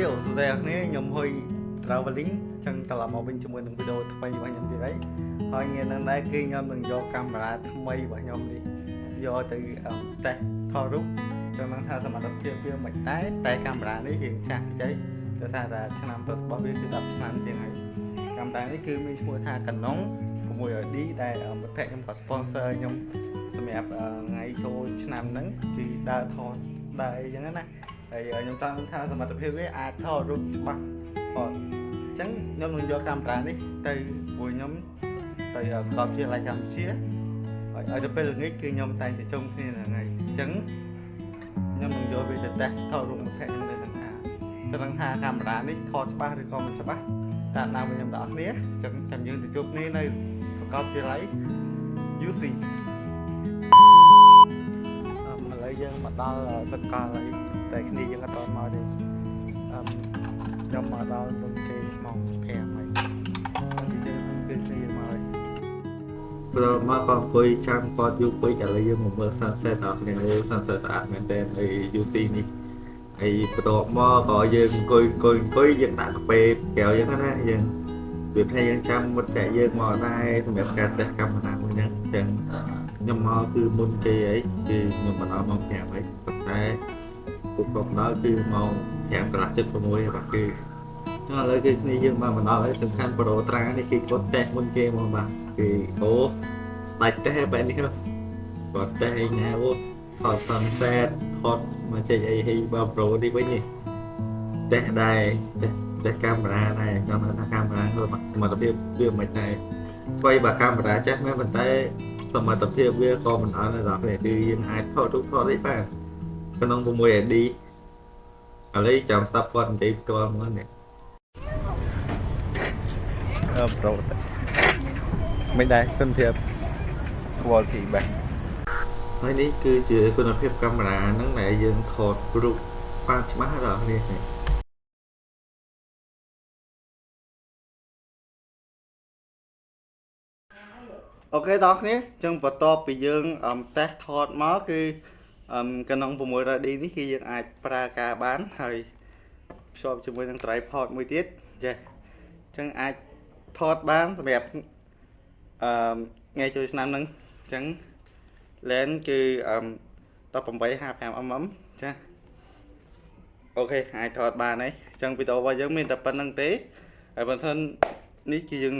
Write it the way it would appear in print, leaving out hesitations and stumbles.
Yo សួស្តីអ្នកគ្នាខ្ញុំហ៊ុយ traveling ចឹងត្រឡប់មកវិញជាមួយនឹងវីដេអូថ្មីរបស់ខ្ញុំទៀតហើយហើយថ្ងៃហ្នឹងដែរគឺខ្ញុំនឹងយកកាមេរ៉ាថ្មីរបស់ខ្ញុំនេះយកទៅតេស្តថតរូបចង់ដឹងថាសមត្ថភាពវាមិនដែរតែកាមេរ៉ានេះរៀងចាស់តិចដោយសារតែឆ្នាំផលិតរបស់វាគឺ10ឆ្នាំជាងហើយកាមេរ៉ានេះគឺមានឈ្មោះថា Canon 600D ដែលមិត្តភក្តិខ្ញុំក៏ sponsor ខ្ញុំសម្រាប់ថ្ងៃចូលឆ្នាំហ្នឹងគឺដើរថតដើរអីចឹងណាហើយខ្ញុំចង់ដឹងថាសមត្ថភាពវាអាចថតរូបច្បាស់ថតអញ្ចឹងខ្ញុំនឹងយកកាមេរ៉ានេះទៅមួយខ្ញុំទៅសាកលវិទ្យាល័យកម្ពុជាហើយឲ្យទៅពេលល្ងាចគឺខ្ញុំតែងតែជុំគ្នាហ្នឹងហើយអញ្ចឹងខ្ញុំនឹងយកវាទៅតេស្តថតរូបមិត្តភក្តិខ្ញុំនៅនឹងថាចង់ដឹងថាកាមេរ៉ានេះថតច្បាស់ឬក៏មិនច្បាស់តាមដានវិញខ្ញុំទាំងអស់គ្នាអញ្ចឹងចាំយើងទៅជួបគ្នានៅសាកលវិទ្យាល័យ UC អឺឥឡូវយើងមកដល់សកលហើយតែគ្នាយើងអត់តមកទេអឺខ្ញុំមកដល់មុនគេម៉ោង5ហើយយើងគឺគ្នាមកហើយព្រោះមកក៏អង្គុយចាំគាត់យូរពេកឥឡូវយើងមកមើល sunset ដល់គ្នា sunset ស្អាតមែនទែនហើយ UC នេះហើយបន្ទាប់មកក៏យើងអង្គុយអង្គុយអង្គុយយើងដាក់កាហ្វេកែវយើងណាយើងវាថាយើងចាំមិត្តភក្តិយើងមកដែរសម្រាប់ការតេស្តកាមេរ៉ាមួយហ្នឹងអញ្ចឹងខ្ញុំមកគឺមុនគេអីគឺខ្ញុំមកដល់ម៉ោង5ហើយប៉ុន្តែពួកគាត់មកដល់គឺម៉ោង5កន្លះ76បាទគឺចុះឥឡូវគឺគ្នាយើងបានមកដល់ហើយសំខាន់ប្រូត្រានេះគឺគាត់តេស្តមុនគេមកបាទគឺអូស្ដាច់តេស្តបែបនេះគាត់តេស្តឯណាអូថត sunset ថតមកចេញអីហីបើប្រូនេះវិញនេះតេស្តដែរតេស្តតេស្តកាមេរ៉ាដែរខ្ញុំថាកាមេរ៉ាសមត្ថភាពវាមិនដែរថ្មីបើកាមេរ៉ាចាស់មែនប៉ុន្តែសមត្ថភាពវាក៏មិនអន់ដែរដល់គឺយើងអាចថតរូបថតអីបានក្នុង 600D ឥឡូវចាំស្ដាប់គាត់និយាយផ្ទាល់មកនេះអឺប្រូមិនដែរគុណភាព quality បាទហើយនេះគឺជាគុណភាពកាមេរ៉ាហ្នឹងដែលយើងថតរូបបានច្បាស់ដល់នេះ។ OK ដល់គ្នាអញ្ចឹងបន្ទាប់ពីយើងអមតេស្តថតមកគឺអម Canon 600D នេះគឺយើងអាចប្រើការបានហើយភ្ជាប់ជាមួយនឹង tripod មួយទៀតចេះអញ្ចឹងអាចថតបានសម្រាប់អឺថ្ងៃចូលឆ្នាំហ្នឹងអញ្ចឹង lens គឺអឺ18 55 mm ចា OK អាចថតបានហើយអញ្ចឹងវីដេអូរបស់យើងមានតែប៉ុណ្្នឹងទេហើយបើមិននេះគឺយើង